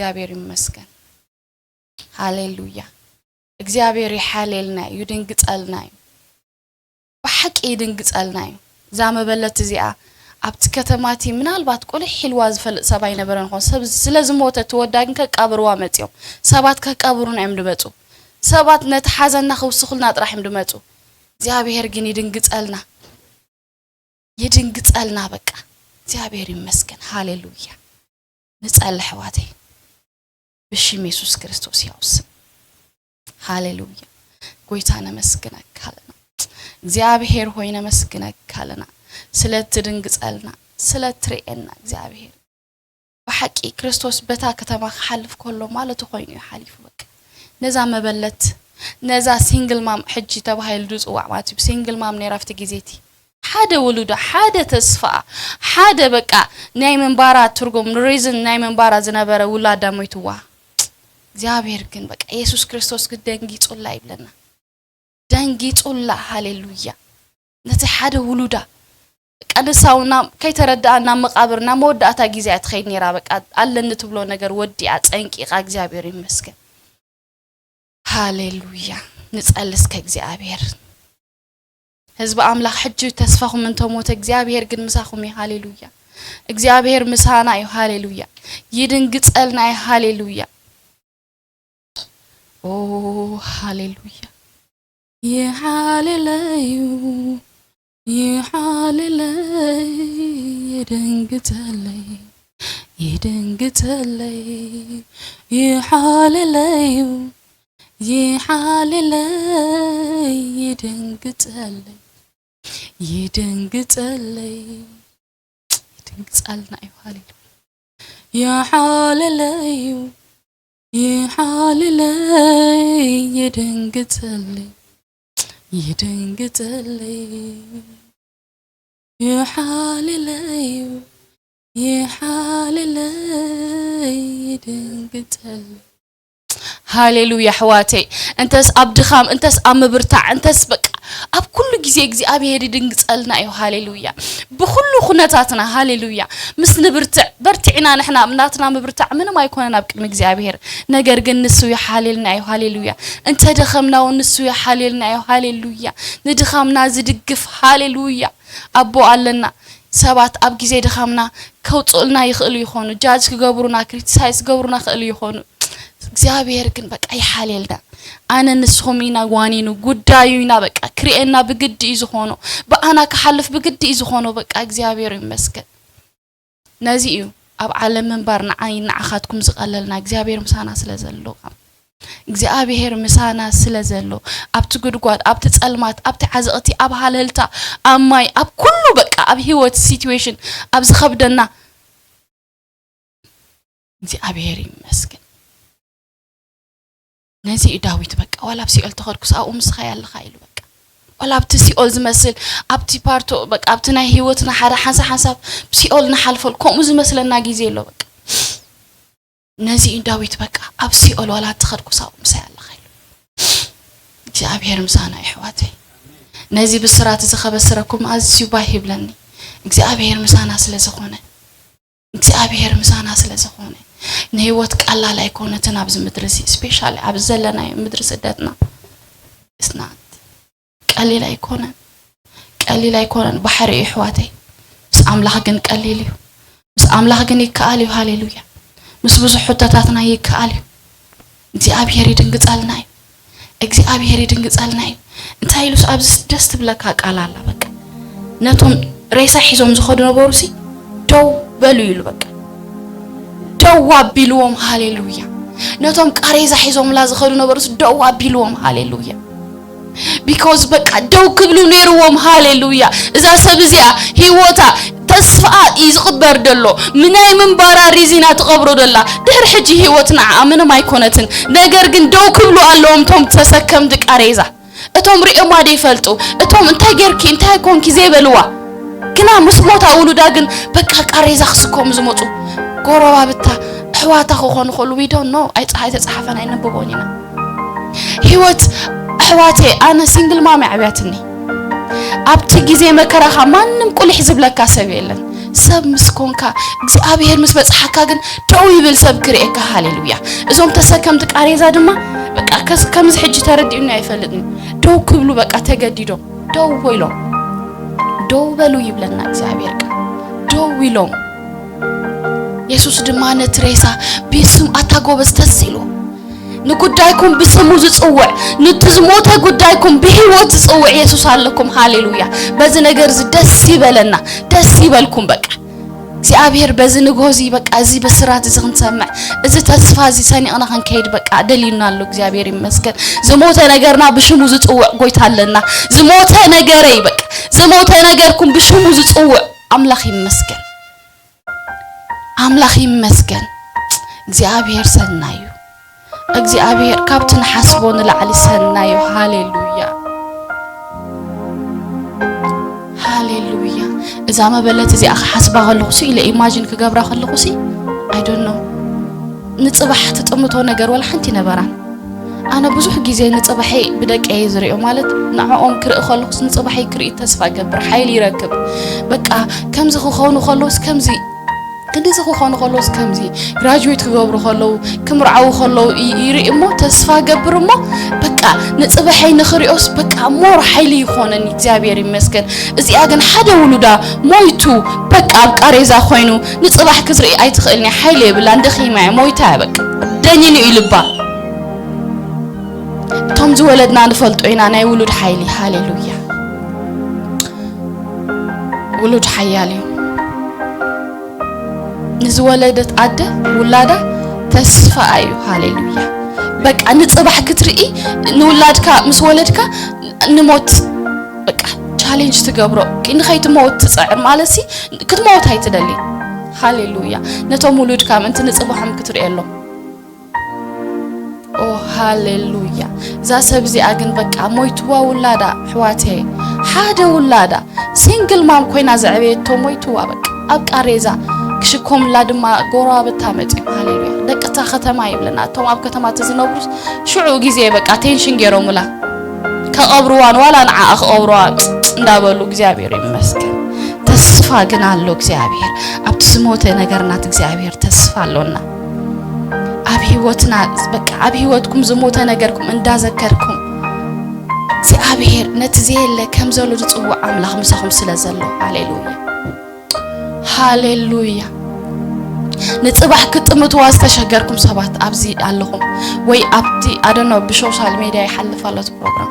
እግዚኣብሔር ይመስገን። ሃሌሉያ። እግዚኣብሔር ይሓልየልና እዩ፣ ይድንግጸልና እዩ። ብሓቂ ይድንግጸልና እዩ። እዛ መበለት እዚኣ ኣብቲ ከተማቲ ምናልባት ቁልሕ ኢልዋ ዝፈልጥ ሰብ ኣይነበረን ይኾን። ሰብ ስለ ዝሞተ እቲ ወዳ ግን ከቃብርዋ መጺኦም። ሰባት ከቃብሩና እዮም ዝመጹ። ሰባት ነቲ ሓዘንና ክውስኹልና ጥራሕ እዮም ዝመጹ። እግዚኣብሔር ግን ይድንግጸልና። ይድንግጸልና በቃ። እግዚኣብሔር ይመስገን። ሃሌሉያ። ንጸሊ ኣሕዋተይ። ብሽም የሱስ ክርስቶስ ሕያው ስም። ሃሌሉያ። ጎይታ ነመስግነካ ኣለና። እግዚኣብሔር ሆይ ነመስግነካ ኣለና። ስለ እትድንግጸልና፣ ስለ እትርእየና እግዚኣብሔር። ብሓቂ ክርስቶስ በታ ከተማ ክሓልፍ ከሎ ማለቱ ኮይኑ እዩ ሓሊፉ በቃ። ነዛ መበለት፣ ነዛ ሲንግል ማም ሕጂ ተባሂሉ ዝጽዋዕ ማለት እዩ። ሲንግል ማም ነይራ ኣብቲ ግዜ እቲ። ሓደ ውሉዳ፣ ሓደ ተስፋኣ፣ ሓደ በቃ ናይ ምንባራ ትርጉም፣ ሪዝን ናይ ምንባራ ዝነበረ ውላዳ ሞይትዋ። እግዚኣብሔር ግን በቃ የሱስ ክርስቶስ ግን ደንጊጹላ ይብለና። ደንጊጹላ፣ ሃሌሉያ። ነቲ ሓደ ውሉዳ፣ በቃ ንሳ እውን ናብ፣ ከይተረድኣ ናብ መቓብር፣ ናብ መወዳእታ ግዜ እያ ትኸይድ ነይራ። በቃ ኣለኒ ትብሎ ነገር ወዲኣ፣ ጸንቂቓ፣ እግዚኣብሔር ይመስገን። ሃሌሉያ። ንጸሊ እስከ እግዚኣብሔር። ህዝቢ ኣምላኽ ሕጂ ተስፋኹም እንተሞተ እግዚኣብሔር ግን ምሳኹም እዩ። ሃሌሉያ። እግዚኣብሔር ምሳና እዩ። ሃሌሉያ። ይድንግጸልና እዩ። ሃሌሉያ። ኦ ሃሌሉያ። ይሓልለዩ፣ ይሓልለይ፣ ይድንግጸለይ፣ ይድንግጸለይ፣ ይሓልለዩ፣ ይሓልለይ፣ ይድንግጸለይ፣ ይድንግጸለይ። ይድንግጸልና እዩ። ሃሌሉያ። ይሓልለዩ፣ ይሓልለይ፣ ይድንግጸለይ፣ ይድንግጸለይ፣ ይሓልለዩ፣ ይሓልለይ፣ ይድንግጸለይ። ሃሌሉያ ኣሕዋተይ። እንተስ ኣብ ድኻም፣ እንተስ ኣብ ምብርታዕ፣ እንተስ በቃ ኣብ ኩሉ ግዜ እግዚኣብሔር ይድንግጸልና እዩ። ሃሌሉያ። ብኹሉ ኩነታትና፣ ሃሌሉያ፣ ምስ ንብርትዕ፣ በርቲዕና ንሕና ናትና ምብርታዕ ምንም ኣይኮነን ኣብ ቅድሚ እግዚኣብሔር። ነገር ግን ንሱ ይሓልየልና እዩ። ሃሌሉያ። እንተ ደኸምና እውን ንሱ ይሓልየልና እዩ። ሃሌሉያ። ንድኻምና ዝድግፍ፣ ሃሌሉያ፣ ኣቦ ኣለና። ሰባት ኣብ ግዜ ድኻምና ከውጽኡልና ይኽእሉ ይኾኑ፣ ጃጅ ክገብሩና፣ ክሪቲሳይዝ ክገብሩና ይኽእሉ ይኾኑ። እግዚኣብሔር ግን በቃ ይሓልየልና። ኣነ ንስኹም ኢና ዋኒኑ፣ ጉዳዩ ኢና በቃ፣ ክርእየና ብግዲ እዩ ዝኾኖ፣ ብኣና ክሓልፍ ብግዲ እዩ ዝኾኖ። በቃ እግዚኣብሔር ይመስገን። ነዚ እዩ ኣብ ዓለም ምንባር ንዓይ ንዓኻትኩም ዝቐለልና፣ እግዚኣብሔር ምሳና ስለ ዘሎ። እግዚኣብሔር ምሳና ስለ ዘሎ፣ ኣብቲ ጉድጓድ፣ ኣብቲ ጸልማት፣ ኣብቲ ዓዘቕቲ፣ ኣብ ሃልህልታ፣ ኣብ ማይ፣ ኣብ ኩሉ በቃ ኣብ ህይወት ሲትዌሽን፣ ኣብ ዝኸብደና እግዚኣብሔር ይመስገን። ነዚ እዩ ዳዊት በቃ ዋላ ኣብ ሲኦል ተኸድኩስ ኣብኡ ምስኻ ኣለኻ ኢሉ በቃ። ዋላ ኣብቲ ሲኦል ዝመስል፣ ኣብቲ ፓርቶ በቃ ኣብቲ ናይ ህይወትና ሓደ ሓንሳብ ሓንሳብ ሲኦል ንሓልፈሉ ከምኡ ዝመስለና ግዜ ኣሎ በቃ። ነዚ እዩ ዳዊት በቃ ኣብ ሲኦል ዋላ እትኸድኩስ ኣብኡ ምሳይ ኣለኻ ኢሉ። እግዚኣብሔር ምሳና እዩ ኣሕዋተይ። ነዚ ብስራት እዚ ከበስረኩም ኣዝዩ ባህ ይብለኒ። እግዚኣብሔር ምሳና ስለ ዝኾነ፣ እግዚኣብሔር ምሳና ስለ ዝኾነ ንህይወት ቀላል ኣይኮነትን። ኣብዚ ምድሪ እዚ ስፔሻሊ ኣብዚ ዘለናዮ ምድሪ ስደትና it's not ቀሊል ኣይኮነን፣ ቀሊል ኣይኮነን። ባሕሪ እዩ ኣሕዋተይ፣ ምስ ኣምላኽ ግን ቀሊል እዩ። ምስ ኣምላኽ ግን ይከኣል እዩ። ሃሌሉያ። ምስ ብዙሕ ሕቶታትና ይከኣል እዩ። እግዚኣብሔር ይድንግጸልና እዩ። እግዚኣብሔር ይድንግጸልና እዩ። እንታይ ኢሉስ ኣብዚ ደስ ትብለካ ቃል ኣላ። በቃ ነቶም ሬሳ ሒዞም ዝኸዱ ነበሩሲ ደው በሉ ኢሉ በቃ ደው ኣቢልዎም። ሃሌሉያ። ነቶም ቃሬዛ ሒዞምላ ዝኸዱ ነበሩሲ ደው ኣቢልዎም። ሃሌሉያ። ቢኮዝ በቃ ደው ክብሉ ነይርዎም። ሃሌሉያ። እዛ ሰብ እዚኣ ህይወታ ተስፋኣ እዩ ዝቕበር ደሎ። ምናይ ምንባራ ሪዚና ትቐብሮ ደላ። ድሕሪ ሕጂ ህይወት ንዓኣ ምንም ኣይኮነትን። ነገር ግን ደው ክብሉ ኣለዎም እቶም ተሰከምቲ ቃሬዛ። እቶም ሪኦማ ደይፈልጡ፣ እቶም እንታይ ጌርኪ፣ እንታይ ኮንኪ ዘይበልዋ። ግና ምስ ሞታ ውሉዳ ግን በቃ ቃሬዛ ክስከሙ ዝመጹ። ጎረባብታ፣ ኣሕዋታ ክኾኑ ከሉ፣ we don't know። ኣይጸ-፣ ኣይተጸሓፈን፣ ኣይነብቦን ኢና። ህይወት ኣሕዋተይ፣ ኣነ ሲንግል ማም እያ ዓብያትኒ። ኣብቲ ግዜ መከራኻ ማንም ቁሊሕ ዝብለካ ሰብ የለን። ሰብ ምስ ኮንካ እግዚኣብሔር ምስ በጽሓካ ግን ደው ይብል ሰብ ክርእየካ። ሃሌሉያ። እዞም ተሰከምቲ ቃሬዛ ድማ በቃ ከስ- ከምዚ ሕጂ ተረዲኡኒ ኣይፈልጥን፣ ደው ክብሉ በቃ ተገዲዶም ደው ኢሎም፣ ደው በሉ ይብለና እግዚኣብሔር ቃል። ደው ኢሎም። የሱስ ድማ ነቲ ሬሳ ብስም ኣታ ጎበዝ ተስ ኢሉ ንጉዳይኩም ብስሙ ዝጽውዕ፣ ንቲ ዝሞተ ጉዳይኩም ብህይወት ዝጽውዕ የሱስ ኣለኩም። ሃሌሉያ። በዚ ነገር እዚ ደስ ይበለና፣ ደስ ይበልኩም። በቃ እግዚኣብሔር በዚ ንግሆ እዚ በቃ እዚ ብስራት እዚ ክንሰምዕ፣ እዚ ተስፋ እዚ ሰኒቕና ክንከይድ በቃ ደልዩና ኣሎ። እግዚኣብሔር ይመስገን። ዝሞተ ነገርና ብሽሙ ዝጽውዕ ጎይታ ኣለና። ዝሞተ ነገረይ በቃ ዝሞተ ነገርኩም ብሽሙ ዝጽውዕ ኣምላኽ ይመስገን። ኣምላኽ ይመስገን። እግዚኣብሔር ሰናዩ እግዚኣብሔር ካብቲ ንሓስቦ ንላዕሊ ሰናዩ። ሃሌሉያ። ሃሌሉያ። እዛ መበለት እዚኣ ክሓስባ ከለኹ ሲ ኢለ ኢማጂን ክገብራ ከለኹ ሲ ኣይዶኖ ንጽባሕ ትጥምቶ ነገር ወላ ሓንቲ ነበራን። ኣነ ብዙሕ ግዜ ንጽባሐይ ብደቀ እየ ዝሪኦ፣ ማለት ንዕኦም ክርኢ ከለኹስ ንጽባሐይ ክርኢ ተስፋ ገብር፣ ሓይሊ ይረክብ። በቃ ከምዚ ክኾኑ ከለውስ ከምዚ ክንዲዚ ክኾኑ ከለውስ ከምዚ ግራጁዌት ክገብሩ ከለዉ ክምርዓዉ ከለዉ ይ- ይርኢ እሞ ተስፋ ገብር እሞ በቃ ንጽባሐይ ንኽሪኦስ በቃ ሞር ሓይሊ ይኾነኒ። እግዚኣብሔር ይመስገን። እዚኣ ግን ሓደ ውሉዳ ሞይቱ በቃ ኣብ ቃሬዛ ኮይኑ ንጽባሕ ክትርኢ ኣይትኽእልኒ፣ ሓይሊ የብላን፣ ደኺማ እያ፣ ሞይታ እያ፣ በቃ ደኒኑ እዩ ልባ። እቶም ዝወለድና ንፈልጦ ኢና ናይ ውሉድ ሓይሊ። ሃሌሉያ። ውሉድ ሓያል እዩ። ንዝወለደት ኣደ ውላዳ ተስፋኣ እዩ። ሃሌሉያ። በቃ ንጽባሕ ክትርኢ ንውላድካ ምስ ወለድካ ንሞት በቃ ቻሌንጅ ትገብሮ ንኸይትመወት ትጸዕር ማለት ሲ ክትመወት ኣይትደሊ። ሃሌሉያ። ነቶም ውሉድካ ምእንቲ ንጽባሖም ክትርእየሎም ኦ ሃሌሉያ። እዛ ሰብ እዚኣ ግን በቃ ሞይትዋ ውላዳ ኣሕዋተይ፣ ሓደ ውላዳ ሲንግል ማም ኮይና ዘዕበየቶ ሞይትዋ በቃ ኣብ ቃሬዛ ክሽኮምላ ድማ ጎረባብታ መፂኦም። ሃሌሉያ። ደቂ እታ ከተማ ይብለና እቶም ኣብ ከተማ ተዝነብሩ ሽዑ ግዜ በቃ ቴንሽን ገይሮምላ ከቐብርዋን ዋላ ንዓኣ ክቐብርዋ እንዳበሉ እግዚኣብሔር ይመስገን። ተስፋ ግን ኣሎ እግዚኣብሔር ኣብቲ ዝሞተ ነገርናት እግዚኣብሔር ተስፋ ኣሎና። ኣብ ህይወትና በቃ ኣብ ህይወትኩም ዝሞተ ነገርኩም እንዳዘከርኩም እግዚኣብሔር ነቲ ዘየለ ከም ዘሎ ዝጽውዕ ኣምላኽ ምሳኹም ስለ ዘሎ። ሃሌሉያ። ሃሌሉያ። ንጽባሕ ክትጥምትዋ ዝተሸገርኩም ሰባት ኣብዚ ኣለኹም ወይ ኣብቲ ኣደኖ ብሶሻል ሜድያ ይሓልፍ ኣሎ እቲ ፕሮግራም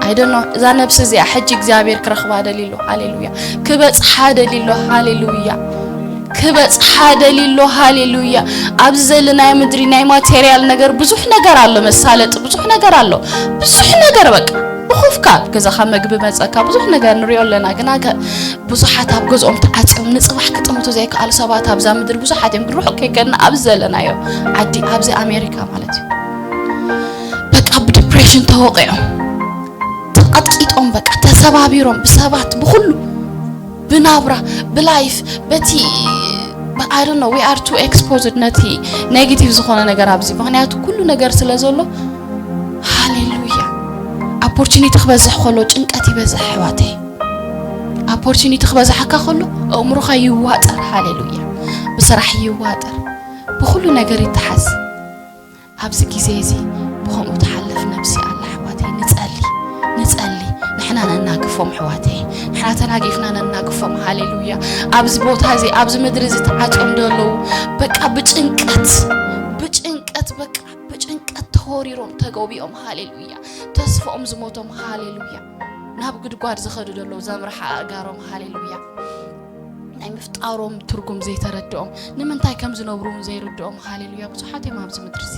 ኣይደኖ እዛ ነብሲ እዚኣ ሕጂ እግዚኣብሔር ክረኽባ ደሊሎ። ሃሌሉያ። ክበጽሓ ደሊሎ። ሃሌሉያ። ክበጽሓ ደሊሎ። ሃሌሉያ። ኣብዚ ዘለናዮ ምድሪ ናይ ማቴሪያል ነገር ብዙሕ ነገር ኣሎ፣ መሳለጢ ብዙሕ ነገር ኣሎ፣ ብዙሕ ነገር በቃ ብኹፍካ ገዛኻ መግቢ መጸካ ብዙሕ ነገር ንሪኦ ኣለና። ግና ከ ብዙሓት ኣብ ገዝኦም ተዓጽዮም ንጽባሕ ክጥምቱ ዘይከኣሉ ሰባት ኣብዛ ምድሪ ብዙሓት እዮም። ርሑቕ ከይከድና ኣብዚ ዘለናዮ ዓዲ ኣብዚ ኣሜሪካ ማለት እዩ በቃ ብዲፕሬሽን ተወቂዖም ተቐጥቂጦም በቃ ተሰባቢሮም ብሰባት ብኹሉ ብናብራ ብላይፍ በቲ I don't know we are too exposed ነቲ ኔጌቲቭ ዝኾነ ነገር ኣብዚ ምክንያቱ ኩሉ ነገር ስለ ዘሎ ሃሌሉያ ኣፖርቹኒቲ ክበዝሕ ከሎ ጭንቀት ይበዝሕ ኣሕዋተይ ኣፖርቹኒቲ ክበዝሓካ ከሎ ኣእምሮኻ ይዋጠር ሃሌሉያ ብስራሕ ይዋጠር ብኩሉ ነገር ይተሓዝ ኣብዚ ግዜ እዚ ብኸምኡ ትሓልፍ ነብሲ ኣላ ኣሕዋተይ ንጸሊ ንጸሊ ንሕና ነናግፎም ኣሕዋተይ ንሕና ተናጊፍና ነናግፎም ሃሌሉያ ኣብዚ ቦታ እዚ ኣብዚ ምድሪ እዚ ተዓጽዮም ዘለዉ በቃ ብጭንቀት ብጭንቀት በቃ ብጭንቀት ተወሪሮም ተጎቢኦም ሃሌሉያ ተስፋኦም ዝሞቶም ሃሌሉያ ናብ ጉድጓድ ዝኸዱ ዘለዉ ዘምርሓ ኣእጋሮም ሃሌሉያ ናይ ምፍጣሮም ትርጉም ዘይተረድኦም ንምንታይ ከም ዝነብሩ እውን ዘይርድኦም ሃሌሉያ ብዙሓት እዮም ኣብዚ ምድሪ እዚ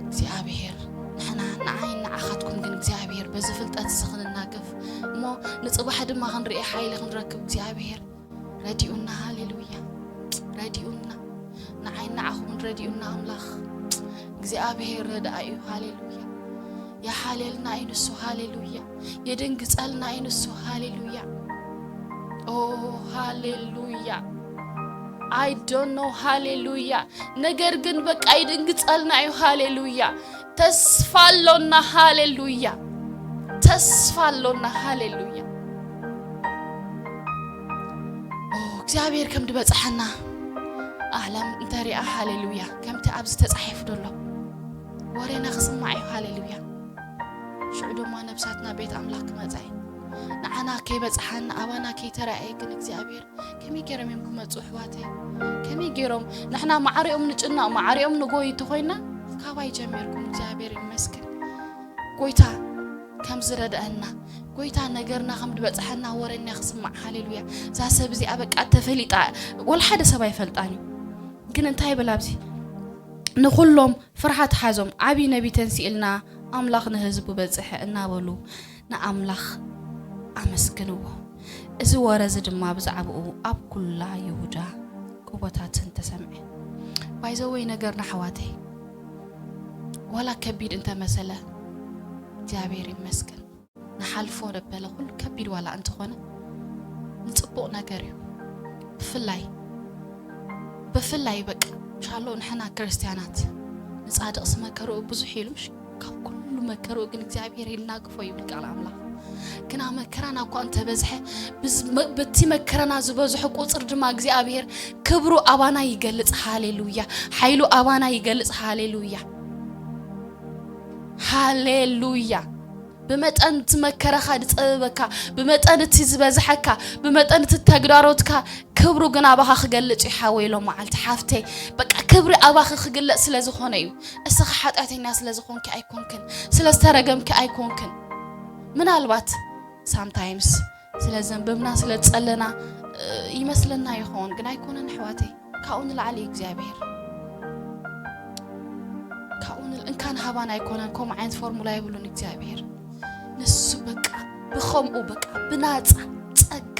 እግዚኣብሔር ንሕና ንዓይ ንዓኻትኩም ግን እግዚኣብሔር በዚ ፍልጠት እዚ ክንናገፍ እሞ ንፅባሕ ድማ ክንርኢ ሓይሊ ክንረክብ እግዚኣብሔር ረዲኡና ሃሌሉያ ረዲኡና ንዓይ ንዓኹምን ረዲኡና ኣምላኽ እግዚኣብሔር ረድኣ እዩ ሃሌሉያ የሓልየልና እዩ ንሱ ሃሌሉያ የደንግጸልና እዩ ንሱ ሃሌሉያ ኦ ሃሌሉያ I don't know ሃሌሉያ ነገር ግን በቃ ይደንግጸልና እዩ ሃሌሉያ ተስፋ ኣሎና ሃሌሉያ ተስፋ ኣሎና ሃሌሉያ እግዚኣብሔር ከም ዝበፅሐና ዓለም እንተሪኣ፣ ሃሌሉያ፣ ከምቲ ኣብዚ ተፃሒፉ ዘሎ ወሬና ክስማዕ እዩ። ሃሌሉያ። ሽዑ ድማ ነብሳትና ቤት ኣምላኽ ክመፃ እዩ። ንዓና ከይበፅሓና፣ ኣባና ከይተራእየ ግን እግዚኣብሔር ከመይ ገይሮም እዮም ክመፁ ኣሕዋተይ? ከመይ ገይሮም? ንሕና ማዕሪኦም ንጭነቕ፣ ማዕሪኦም ንጎይ እንተኾይና፣ ካባይ ጀሚርኩም እግዚኣብሔር ይመስገን። ጎይታ ከም ዝረድአና፣ ጎይታ ነገርና ከም ዝበፅሐና ወረና ክስማዕ። ሃሌሉያ። እዛ ሰብ እዚኣ በቃ ተፈሊጣ፣ ወላ ሓደ ሰብ ኣይፈልጣን እዩ። ግን እንታይ ይብል ኣብዚ? ንኹሎም ፍርሃት ሓዞም፣ ዓብዪ ነቢ ተንሲእልና፣ ኣምላኽ ንህዝቡ በፅሐ እናበሉ ንኣምላኽ ኣመስግንዎ። እዚ ወረ እዚ ድማ ብዛዕባኡ ኣብ ኩላ ይሁዳ ጎቦታትን ተሰምዐ። ባይዘወይ ነገርና ኣሕዋተይ፣ ዋላ ከቢድ እንተመሰለ እግዚኣብሔር ይመስገን። ንሓልፎ ደበለ ኩሉ ከቢድ ዋላ እንተኾነ ንጽቡቕ ነገር እዩ። ብፍላይ ብፍላይ በቃ ሻሎ ንሕና ክርስትያናት ንጻድቕስ መከርኡ ብዙሕ ኢሉ፣ እሺ፣ ካብ ኩሉ መከርኡ ግን እግዚኣብሔር ይናግፎ ይብል ቃል ኣምላኽ። ግና መከራና እኳ እንተበዝሐ፣ ብዝ-፣ መ-፣ በቲ መከራና ዝበዝሖ ቁጽር ድማ እግዚኣብሔር ክብሩ ኣባና ይገልጽ። ሃሌሉያ! ሓይሉ ኣባና ይገልጽ። ሃሌሉያ! ሃሌሉያ! ብመጠን እቲ መከራኻ ዝጸበበካ፣ ብመጠን እቲ ዝበዝሐካ፣ ብመጠን እቲ ተግዳሮትካ ክብሩ ግን ኣባኻ ክገልጽ እዩ ሓወይ። ሎም መዓልቲ ሓፍተይ፣ በቃ ክብሪ ኣባኺ ክግለጽ ስለ ዝኾነ እዩ። እስኺ ሓጢኣተኛ ስለ ዝኾንኪ ኣይኮንክን፣ ስለ ዝተረገምኪ ኣይኮንክን። ምናልባት ሳምታይምስ ስለ ዘንበብና ስለ ዝጸለና፣ እ፣ ይመስለና ይኸውን፣ ግን ኣይኮነን ኣሕዋተይ። ካብኡ ንላዕሊ እዩ እግዚኣብሔር። ካብኡ ንል-፣ እንካን ሃባን ኣይኮነን፣ ከምኡ ዓይነት ፎርሙላ የብሉን እግዚኣብሔር። ንሱ በቃ ብኸምኡ በቃ ብናጻ ጸጋ፣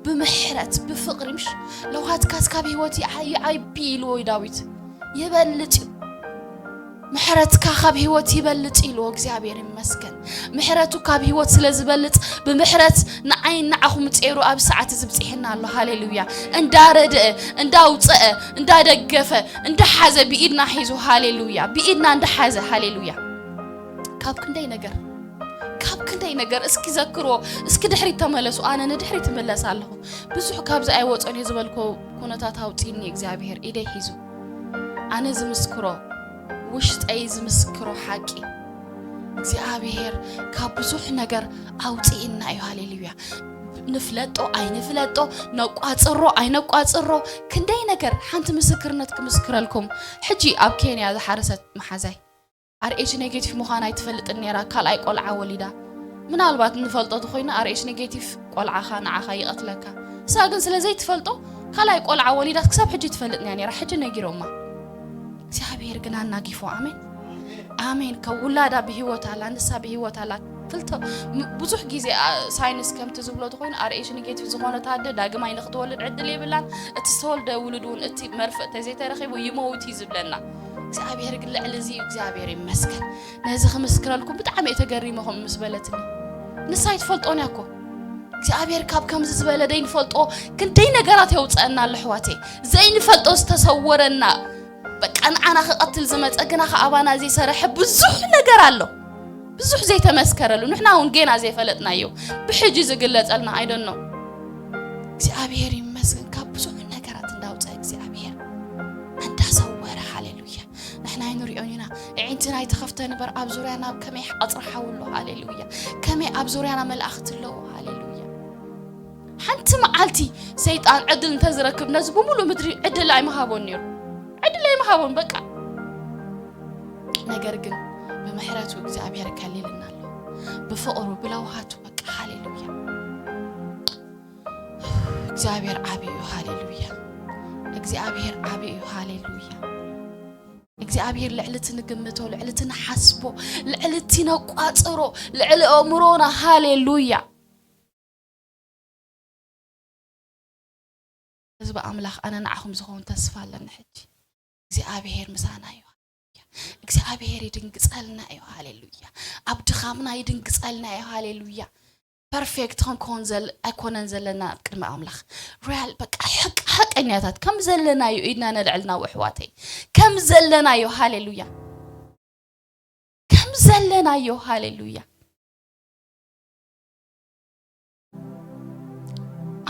ብምሕረት፣ ብፍቕሪ፣ ምሽ ለውሃትካስ ካብ ህይወት ይዓ-፣ ይዓቢ ኢልዎ እዩ ዳዊት። ይበልጽ እዩ። ምሕረትካ ካብ ህይወት ይበልጽ ኢልዎ እግዚኣብሔር ይመስገን። ምሕረቱ ካብ ህይወት ስለ ዝበልጽ ብምሕረት ንዓይን ንዓኹም ጸይሩ ኣብ ሰዓት እዚ ብጽሒና ኣሎ። ሃሌሉያ። እንዳረድአ፣ እንዳውጽአ፣ እንዳደገፈ፣ እንዳሓዘ ብኢድና ሒዙ። ሃሌሉያ። ብኢድና እንዳሓዘ። ሃሌሉያ። ካብ ክንደይ ነገር፣ ካብ ክንደይ ነገር እስኪ ዘክርዎ፣ እስኪ ድሕሪት ተመለሱ። ኣነ ንድሕሪት እምለስ ኣለኹ። ብዙሕ ካብዚ ኣይወጾን እየ ዝበልኮ ኩነታት ኣውጺኒ እግዚኣብሔር ኢደይ ሒዙ። ኣነ ዝምስክሮ፣ ውሽጠይ ዝምስክሮ ሓቂ፣ እግዚኣብሔር ካብ ብዙሕ ነገር ኣውጺእና እዩ። ሃሌሉያ። ንፍለጦ ኣይንፍለጦ፣ ነቋጽሮ ኣይነቋጽሮ፣ ክንደይ ነገር። ሓንቲ ምስክርነት ክምስክረልኩም። ሕጂ ኣብ ኬንያ ዝሓረሰት መሓዛይ ኣር ኤች ኔጌቲቭ ምዃና ኣይትፈልጥን ነይራ። ካልኣይ ቆልዓ ወሊዳ። ምናልባት ንፈልጦ ተኾይና ኣር ኤች ኔጌቲቭ ቆልዓኻ ንዓኻ ይቐትለካ። እሳ ግን ስለ ዘይትፈልጦ ካልኣይ ቆልዓ ወሊዳ ክሳብ ሕጂ ትፈልጥን እያ ነይራ። ሕጂ ነጊሮማ። እግዚኣብሔር ግን ኣናጊፎ። ኣሜን፣ ኣሜን። ካብ ውላዳ ብህይወት ኣላ፣ ንሳ ብህይወት ኣላ። ክልተ ም-፣ ብዙሕ ግዜ፣ ኣ፣ ሳይንስ ከምቲ ዝብሎ ተኾይኑ ኣር ኤች ኔጌቲቭ ዝኾነት ኣደ ዳግማይ ንክትወልድ ዕድል የብላን። እቲ ዝተወልደ ውሉድ እውን እቲ መርፍእ ተዘይተረኺቡ ይመውት እዩ ዝብለና። እግዚኣብሔር ግን ልዕሊ እዚ እዩ። እግዚኣብሔር ይመስገን። ነዚ ክምስክረልኩም ብጣዕሚ እየ ተገሪመ ከምኡ ምስ በለትኒ። ንሳ ኣይትፈልጦን እያ እኮ። እግዚኣብሔር ካብ ከምዚ ዝበለ ዘይንፈልጦ ክንደይ ነገራት የውፅአና ኣሎ ኣሕዋተይ። ዘይንፈልጦ ዝተሰወረና፣ በቃ ንዓና ክቐትል ዝመፀ ግና ከኣባና ዘይሰረሐ ብዙሕ ነገር ኣሎ። ብዙሕ ዘይተመስከረሉ፣ ንሕና እውን ጌና ዘይፈለጥናዮ ብሕጂ ዝግለጸልና፣ I don't know። እግዚኣብሔር ይመስገን ካብ ብዙሕ ነገራት እንዳውፀ እግዚኣብሔር እንዳሰወረ። ሃሌሉያ። ንሕና ኣይንሪኦን ኢና። ኣዒንትና ኣይተኸፍተ ንበር ኣብ ዙርያና ከመይ ቀፅሪ ሓዊ ኣሎ። ሃሌሉያ። ከመይ ኣብ ዙርያና መላእኽቲ ኣለዉ። ሃሌሉያ። ሓንቲ መዓልቲ ሰይጣን ዕድል እንተዝረክብ ነዚ ብምሉእ ምድሪ ዕድል ኣይምሃቦን ነይሩ። ዕድል ኣይምሃቦን በቃ። ነገር ግን ብምሕረቱ እግዚኣብሔር ከሊልና ኣሎ። ብፍቕሩ ብለውሃቱ በቃ። ሃሌሉያ። እግዚኣብሔር ዓቢ እዩ። ሃሌሉያ። እግዚኣብሔር ዓቢ እዩ። ሃሌሉያ። እግዚኣብሔር ልዕሊ እቲ ንግምቶ፣ ልዕሊ እቲ ንሓስቦ፣ ልዕሊ እቲ ነቋጽሮ፣ ልዕሊ ኣእምሮና። ሃሌሉያ። ህዝቢ ኣምላኽ፣ ኣነ ንዓኹም ዝኸውን ተስፋ ኣለኒ። ሕጂ እግዚኣብሔር ምሳና እዩ። እግዚኣብሔር ይድንግጸልና እዩ። ሃሌሉያ። ኣብ ድኻምና ይድንግጸልና እዩ። ሃሌሉያ። ፐርፌክት ክንከውን ዘል-፣ ኣይኮነን ዘለና ኣብ ቅድሚ ኣምላኽ። ሪያል በቃ ሓቅ-፣ ሓቀኛታት ከም ዘለናዮ ኢድና ነልዕል ናብ ኣሕዋተይ። ከም ዘለናዮ። ሃሌሉያ። ከም ዘለናዮ። ሃሌሉያ።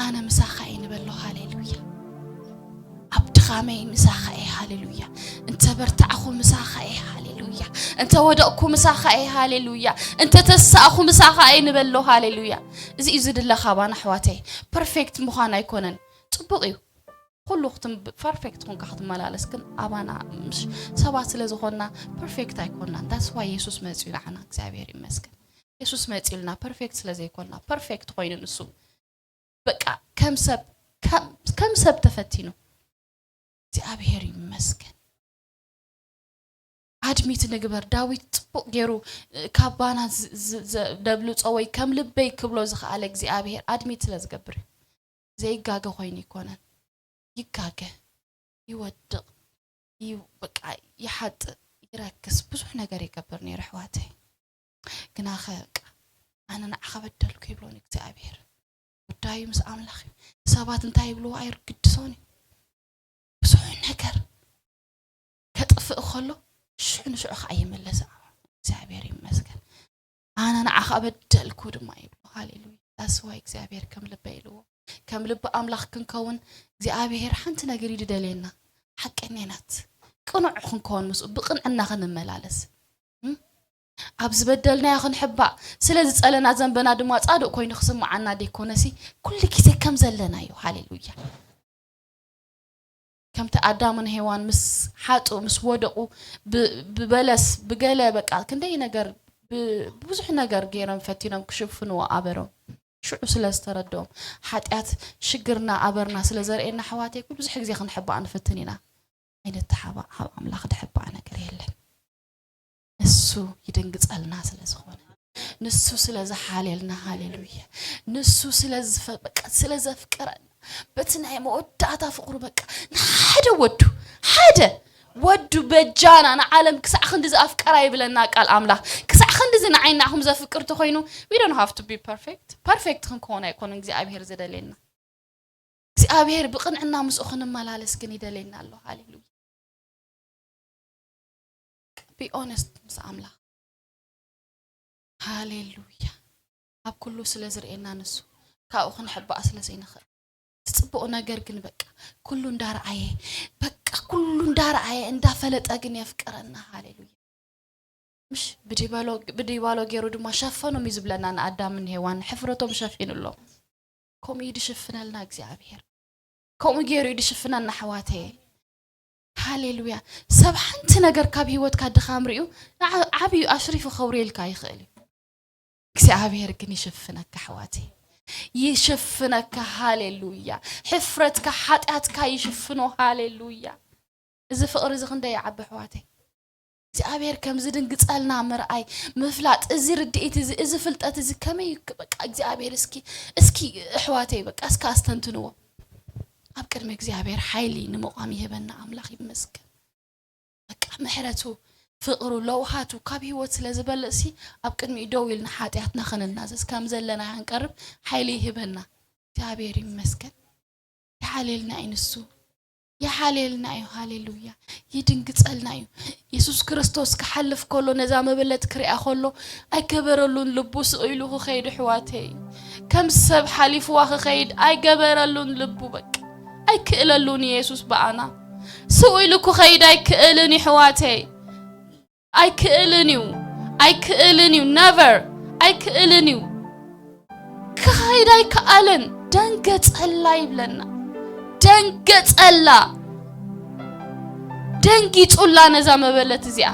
ኣነ ምሳኻ እየ ንበሎ። ሃሌሉያ። ኣብ ድኻመይ ምሳኻ እየ። ሃሌሉያ። እንተ በርታዕኹ ምሳኻ እየ። ሃሌሉያ። እንተ ወደቕኩ ምሳኻ እየ። ሃሌሉያ። እንተ ተሳእኹ ምሳኻ እየ ንበሎ። ሃሌሉያ። እዚ እዩ ዝድለ ካባና ኣሕዋተይ። ፐርፌክት ምዃን ኣይኮነን። ጽቡቕ እዩ። ኩሉ ክትም-፣ ፐርፌክት ኮንካ ክትመላለስ፣ ግን ኣባና ምሽ ሰባት ስለ ዝኾንና ፐርፌክት ኣይኮንናን። That's why የሱስ መጺኡ ንዓና። እግዚኣብሔር ይመስገን። የሱስ መጺኡልና ፐርፌክት ስለ ዘይኮንና፣ ፐርፌክት ኮይኑ ንሱ በቃ ከም ሰብ፣ ከም፣ ከም ሰብ ተፈቲኑ። እግዚኣብሔር ይመስገን። ኣድሚት ንግበር። ዳዊት ጽቡቕ ገይሩ፣ እ፣ ካባና ዝ-፣ ዝ-፣ ዘ-፣ ደብልጾ ወይ ከም ልበይ ክብሎ ዝኸኣለ እግዚኣብሔር ኣድሚት ስለ ዝገብር እዩ። ዘይጋገ ኮይኑ ኣይኮነን። ይጋገ፣ ይወድቕ፣ ይ-፣ በቃ ይሓጥእ፣ ይረክስ፣ ብዙሕ ነገር ይገብር ነይሩ ኣሕዋተይ። ግናኸ በቃ ኣነ ንዓኻ በደልኩ ይብሎን እግዚኣብሔር። ጉዳዩ ምስ ኣምላኽ እዩ። ሰባት እንታይ ይብልዎ ኣይርግድሶን እዩ። ብዙሕ ነገር ከጥፍእ ከሎ ሽዑ ንሽዑ ኸዓ ይምለስ። እግዚኣብሔር ይመስገን። ኣነ ንዓኻ በደልኩ ድማ ይብሎ። ሃሌሉያ። That's why እግዚኣብሔር ከም ልበይ ኢልዎ። ከም ልቢ ኣምላኽ ክንከውን እግዚኣብሔር ሓንቲ ነገር እዩ ዝደልየና። ሓቀኛ ናት። ቅኑዕ ክንከውን ምስኡ ብቕንዕና ክንመላለስ። እም? ኣብ ዝበደልናዮ ክንሕባእ፣ ስለ ዝጸለና ዘንበና ድማ ጻድቕ ኮይኑ ክስምዓና ደይኮነሲ፣ ኩሉ ግዜ ከም ዘለናዮ። ሃሌሉያ። ከምቲ ኣዳምን ሄዋን ምስ ሓጡ፣ ምስ ወደቑ፣ ብ-፣ ብበለስ፣ ብገለ በቃ ክንደይ ነገር፣ ብ-፣ ብዙሕ ነገር ገይሮም ፈቲኖም ክሽፍንዎ ኣበሮም። ሽዑ ስለ ዝተረድኦም፣ ሓጢኣት ሽግርና ኣበርና ስለ ዘርእየና ኣሕዋተይ፣ ብዙሕ ግዜ ክንሕባእ ንፍትን ኢና። ኣይንተሓባእ፣ ካብ ኣምላኽ ድሕባእ ነገር የለን። ንሱ ይድንግጸልና ስለ ዝኾነ፣ ንሱ ስለ ዝሓልየልና፣ ሃሌሉያ። ንሱ ስለ ዝፈ-፣ በቃ ስለ ዘፍቀረና፣ በቲ ናይ መወዳእታ ፍቕሩ በቃ ንሓደ ወዱ፣ ሓደ ወዱ በጃና ንዓለም ክሳዕ ክንድዚ ኣፍቀራ ይብለና ቃል ኣምላኽ። ክሳዕ ክንድዚ ንዓይ ንዓኹም ዘፍቅር ተኾይኑ፣ we don't have to be perfect። ፐርፌክት ክንከውን ኣይኮነን እግዚኣብሔር ዝደልየና። እግዚኣብሔር ብቕንዕና ምስኡ ክንመላለስ ግን ይደልየና ኣሎ። ሃሌሉያ። Be honest ምስ ኣምላኽ። ሃሌሉያ። ኣብ ኩሉ ስለ ዝርእየና ንሱ፣ ካብኡ ክንሕባእ ስለ ዘይንኽእል። እቲ ጽቡቕ ነገር ግን በቃ ኩሉ እንዳረኣየ፣ በቃ ኩሉ እንዳረኣየ፣ እንዳፈለጠ ግን የፍቅረና። ሃሌሉያ። ምሽ ብዲባሎ-፣ ብዲባሎ ገይሩ ድማ ሸፈኖም እዩ ዝብለና፣ ንኣዳምን ሄዋን ሕፍረቶም ሸፊኑሎም። ከምኡ እዩ ድሽፍነልና እግዚኣብሔር። ከምኡ ገይሩ እዩ ድሽፍነና ኣሕዋተየ። ሃሌሉያ። ሰብ ሓንቲ ነገር ካብ ህይወትካ ድኻም ርእዩ ንዓ-፣ ዓብዩ ኣሽሪፉ ከውርየልካ ይኽእል እዩ። እግዚኣብሔር ግን ይሽፍነካ ኣሕዋተይ። ይሽፍነካ። ሃሌሉያ። ሕፍረትካ፣ ሓጢኣትካ ይሽፍኖ። ሃሌሉያ። እዚ ፍቕሪ እዚ ክንደይ ይዓቢ ኣሕዋተይ። እግዚኣብሔር ከም ዝድንግጸልና ምርኣይ፣ ምፍላጥ፣ እዚ ርድኢት እዚ፣ እዚ ፍልጠት እዚ ከመይ ክ-፣ በቃ እግዚኣብሔር እስኪ፣ እስኪ ኣሕዋተይ በቃ እስኪ ኣስተንትንዎ። ኣብ ቅድሚ እግዚኣብሔር ሓይሊ ንምቋም ይህበና ኣምላኽ ይመስገን። በቃ ምሕረቱ፣ ፍቕሩ፣ ለውሃቱ ካብ ህይወት ስለ ዝበልጽሲ ኣብ ቅድሚኡ ደው ኢልና ሓጢኣትና ክንናዘዝ ከም ዘለና ክንቀርብ ሓይሊ ይህበና። እግዚኣብሔር ይመስገን። ይሓልየልና እዩ ንሱ። ይሓልየልና እዩ። ሃሌሉያ። ይድንግጸልና እዩ። የሱስ ክርስቶስ ክሓልፍ ከሎ ነዛ መበለት ክሪኣ ከሎ ኣይገበረሉን ልቡ ስቕ ኢሉ ክኸይድ ኣሕዋተይ። ከም ሰብ ሓሊፍዋ ክኸይድ ኣይገበረሉን ልቡ በቃ። ኣይክእለሉን እዩ የሱስ ብኣና። ስቕ ኢሉ ክኸይድ ኣይክእልን እዩ ኣሕዋተይ። ኣይክእልን እዩ። ኣይክእልን እዩ። ነቨር። ኣይክእልን እዩ። ክኸይድ ኣይከኣለን። ደንገጸላ ይብለና። ደንገጸላ። ደንጊጹላ ነዛ መበለት እዚኣ።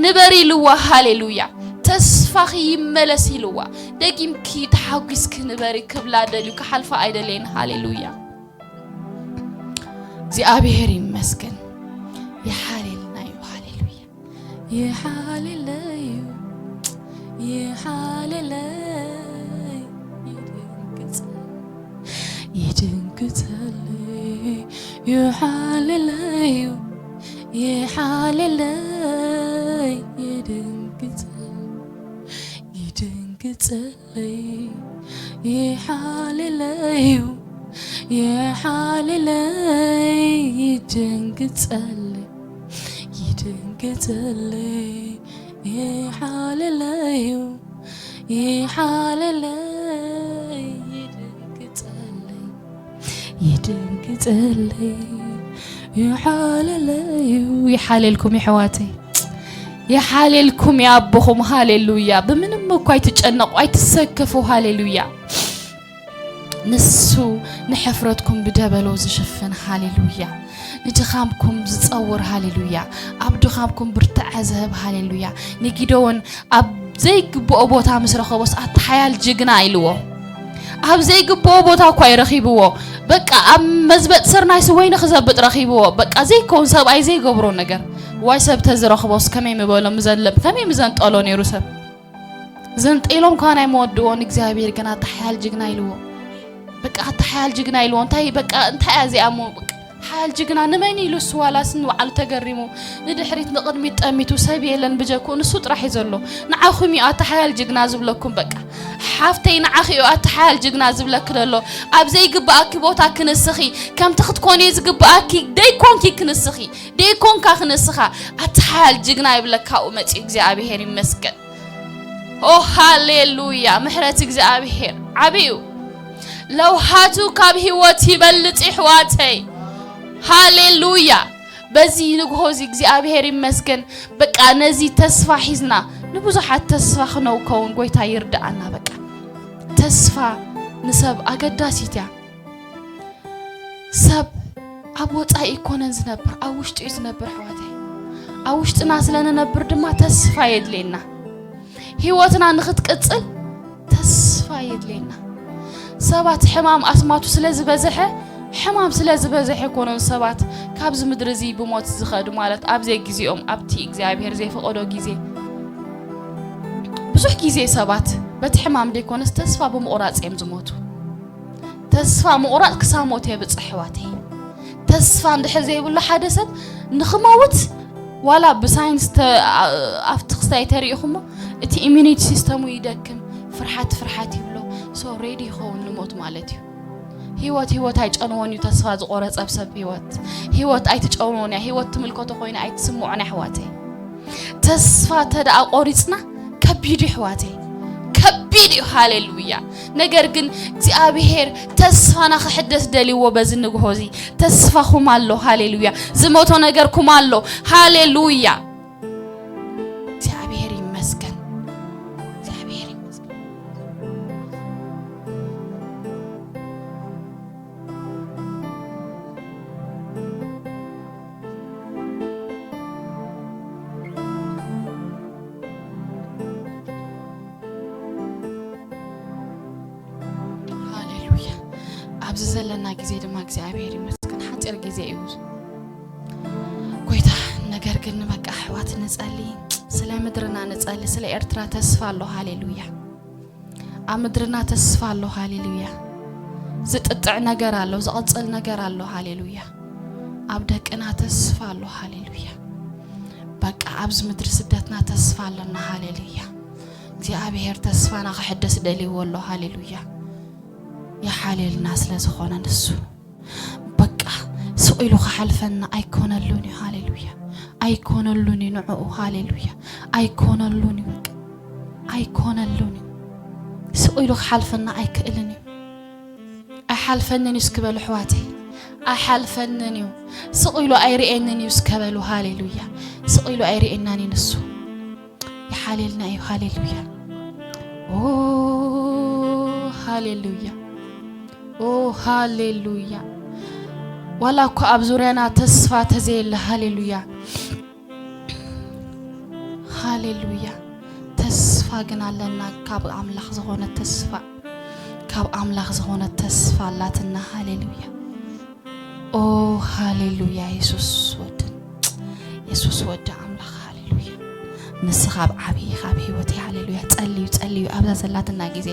ንበሪ ኢልዋ። ሃሌሉያ። ተስፋኺ ይመለስ ኢልዋ። ደጊምኪ ተሓጒስኪ ንበሪ ክብላ ደልዩ ክሓልፋ ኣይደለየን። ሃሌሉያ። እግዚኣብሔር ይመስገን። ይሓልየልና እዩ። ሃሌሉያ። ይሓልየለይ እዩ። ይሓልየለይ። ይድንግጸ-፣ ይድንግጸለይ። ይሓልየለይ እዩ። ይሓልየለይ። ይድንግጸ-፣ ይድንግጸ-፣ ይሓልየለይ እዩ፣ ይሓልየለይ፣ ይድንግጸለይ፣ ይድንግጸለይ፣ ይሓልየለይ እዩ፣ ይሓልየለይ፣ ይድንግጸለይ። ይድንግጽለይ፣ ይሓለለዩ። ይሓለልኩም የሕዋተይ፣ ይሓለልኩም የኣቦኹም። ሃሌሉያ። ብምንም እኳ ኣይትጨነቑ፣ ኣይትሰከፉ። ሃሌሉያ። ንሱ ንሕፍረትኩም ብደበሎ ዝሽፍን። ሃሌሉያ። ንድኻምኩም ዝጸውር። ሃሌሉያ። ኣብ ድኻምኩም ብርትዐ ዝህብ። ሃሌሉያ። ንጊደዎን ኣብ ዘይግብኦ ቦታ ምስ ረኸቦስ፣ ኣታ ሓያል ጅግና ኢልዎ። ኣብ ዘይግብኦ ቦታ እኳ ይረኺብዎ። በቃ ኣብ መዝበጥ ስርናይስ ወይኒ ክዘብጥ ረኺብዎ። በቃ ዘይከውን፣ ሰብኣይ ዘይገብሮ ነገር። ዋይ፣ ሰብ ተዝረኽቦስ ከመይ ምበሎ፣ ምዘንለብ፣ ከመይ ምዘንጠሎ ነይሩ ሰብ። ዘንጢሎም ከኣ ናይ መወድእዎ ንእግዚኣብሔር ግን ኣታ ሓያል ጅግና ኢልዎ። በቃ ኣታ ሓያል ጅግና ኢልዎ። እንታይ በቃ እንታይ እያ እዚኣ እሞ በቃ ሓያል ጅግና ንመን ኢሉ እሱ ዋላስ ንባዕሉ ተገሪሙ ንድሕሪት ንቕድሚት ጠሚቱ ሰብ የለን ብጀክኡ ንሱ ጥራሕ እዩ ዘሎ። ንዓኹም እዩ ኣታ ሓያል ጅግና ዝብለኩም በቃ። ሓፍተይ ንዓኺ እዩ ኣታ ሓያል ጅግና ዝብለኪ ዘሎ። ኣብ ዘይግብኣኪ ቦታ ክንስኺ ከምቲ ክትኮኒ ዝግብኣኪ ደይኮንኪ ክንስኺ ደይኮንካ ክንስኻ ኣታ ሓያል ጅግና ይብለካ ኣብኡ መጺኡ እግዚኣብሔር ይመስገን። ኦ ሃሌሉያ! ምሕረት እግዚኣብሔር ዓብዩ ለውሃቱ ካብ ህይወት ይበልጽ ይሕዋተይ። ሃሌሉያ! በዚ ንግሆ እዚ እግዚኣብሔር ይመስገን። በቃ ነዚ ተስፋ ሒዝና ንብዙሓት ተስፋ ክነውከውን ጎይታ ይርድኣና። በቃ ተስፋ ንሰብ ኣገዳሲት እያ። ሰብ ኣብ ወጻኢ ኣይኮነን ዝነብር፣ ኣብ ውሽጢ እዩ ዝነብር ኣሕዋተይ። ኣብ ውሽጥና ስለ ንነብር ድማ ተስፋ የድልየና። ህይወትና ንኽትቅጽል ተስፋ የድልየና። ሰባት ሕማም ኣስማቱ ስለ ዝበዝሐ፣ ሕማም ስለ ዝበዝሐ ኣይኮነን ሰባት ካብዚ ምድሪ እዚ ብሞት ዝኸዱ፣ ማለት ኣብ ዘይግዜኦም ኣብቲ እግዚኣብሔር ዘይፈቐዶ ግዜ። ብዙሕ ግዜ ሰባት በቲ ሕማም ደይኮነስ ተስፋ ብምቑራጽ እዮም ዝሞቱ። ተስፋ ምቑራጽ ክሳብ ሞት የብጽሕ ኣሕዋተይ። ተስፋ እንድሕር ዘይብሉ ሓደ ሰብ ንኽመውት ዋላ ብሳይንስ ተ-፣ ኣ-፣ ኣብቲ ክስታይ ተሪኢኹሞ እቲ ኢሚኒቲ ሲስተሙ ይደክም፣ ፍርሓት ፍርሓት ይብሎ። ሶ ሬዲ ይኸውን ንሞት ማለት እዩ። ህይወት ህይወት ኣይጨንዎን እዩ ተስፋ ዝቖረጸ ኣብ ሰብ ህይወት። ህይወት ኣይትጨንዎን እያ። ህይወት ትምልከቶ ኮይና ኣይትስምዖን ኣሕዋተይ። ተስፋ ተደኣ ቆሪጽና ከቢድ እዩ ኣሕዋተይ፣ ከቢድ እዩ። ሃሌሉያ። ነገር ግን እግዚኣብሔር ተስፋና ክሕደስ ደልይዎ በዚ ንግሆ እዚ። ተስፋኹም ኣሎ። ሃሌሉያ። ዝሞቶ ነገርኩም ኣሎ። ሃሌሉያ። እግዚኣብሔር ይመስገን። እግዚኣብሔር ይመስገን። ሃሌሉያ። ኣብዚ ዘለና ግዜ ድማ እግዚኣብሔር ይመስገን ሓፂር ግዜ እዩ ጎይታ። ነገር ግን በቃ ኣሕዋት ንጸሊ፣ ስለ ምድርና ንጸሊ። ስለ ኤርትራ ተስፋ ኣሎ። ሃሌሉያ። ኣብ ምድርና ተስፋ ኣሎ። ሃሌሉያ። ዝጥጥዕ ነገር ኣሎ፣ ዝቐጽል ነገር ኣሎ። ሃሌሉያ። ኣብ ደቅና ተስፋ ኣሎ። ሃሌሉያ። በቃ ኣብዚ ምድሪ ስደትና ተስፋ ኣለና። ሃሌሉያ። እግዚኣብሔር ተስፋና ክሕደስ ደልይዎ ኣሎ። ሃሌሉያ። ይሓልየልና ስለ ዝኾነ ንሱ በቃ ስቕ ኢሉ ክሓልፈና ኣይኮነሉን እዩ። ሃሌሉያ። ኣይኮነሉን እዩ ንዕኡ። ሃሌሉያ። ኣይኮነሉን እዩ። በቃ ኣይኮነሉን እዩ። ስቕ ኢሉ ክሓልፈና ኣይክእልን እዩ። ኣይሓልፈንን እዩ እስኪ በሉ ኣሕዋተይ። ኣይሓልፈንን እዩ። ስቕ ኢሉ ኣይርእየንን እዩ እስከ በሉ። ሃሌሉያ። ስቕ ኢሉ ኣይርእየናን እዩ ንሱ። ይሓልየልና እዩ። ሃሌሉያ። ኦ ሃሌሉያ። ኦ ሃሌሉያ። ዋላ እኮ ኣብ ዙርያና ተስፋ ተዘየለ፣ ሃሌሉያ። ሃሌሉያ። ተስፋ ግን ኣለና፣ ካብ ኣምላኽ ዝኾነ ተስፋ፣ ካብ ኣምላኽ ዝኾነ ተስፋ ኣላትና። ሃሌሉያ። ኦ ሃሌሉያ። የሱስ ወድን፣ የሱስ ወዲ ኣምላኽ። ሃሌሉያ። ንስኻ ኣብ ዓብዪ ካብ ህይወት። ሃሌሉያ። ጸልዩ፣ ጸልዩ፣ ኣብዛ ዘላትና ግዜ